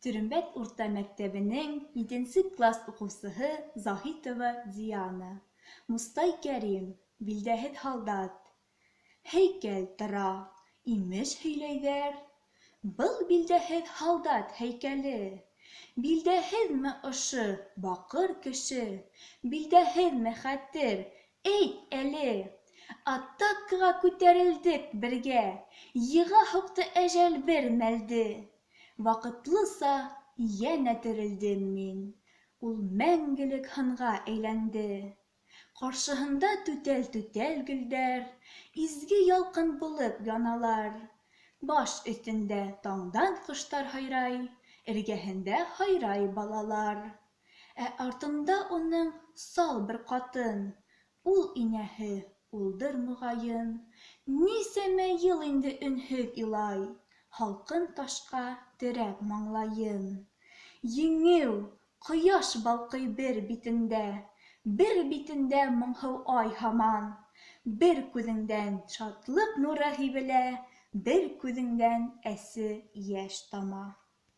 Төрөмбәт урта мәктәбенең етенсе класс уҡыусыһы Заһитова Диана. Мостай Кәрим, билдәһеҙ һалдат. Һәйкәл тора, имеш һөйләйҙәр. Был билдәһеҙ һалдат һәйкәле. Билдәһеҙме ошо баҡыр кеше? Билдәһеҙме хәтер, әйт әле? Атакаға күтәрелдек бергә, Йыға һуҡты әжәл бер мәлде. Ваҡытлыса йәнә терелдем мин, Ул мәңгелек һынға әйләнде. Ҡаршыһында түтәл-түтәл гөлдәр, Изге ялҡын булып яналар. Баш өҫтөндә таңдан ҡоштар һайрай, Эргәһендә һайрай балалар. Ә артында уның сал бер ҡатын, Ул инәһе, улдыр, моғайын. Нисәмә йыл инде өнһөҙ илай, Һалҡын ташҡа терәп маңлайын. Еңеү, ҡояш балҡый бер битендә, Бер битендә моңһоу ай һаман. Бер күҙеңдән шатлыҡ нуры һибелә, Бер күҙеңдән әсе йәш тама.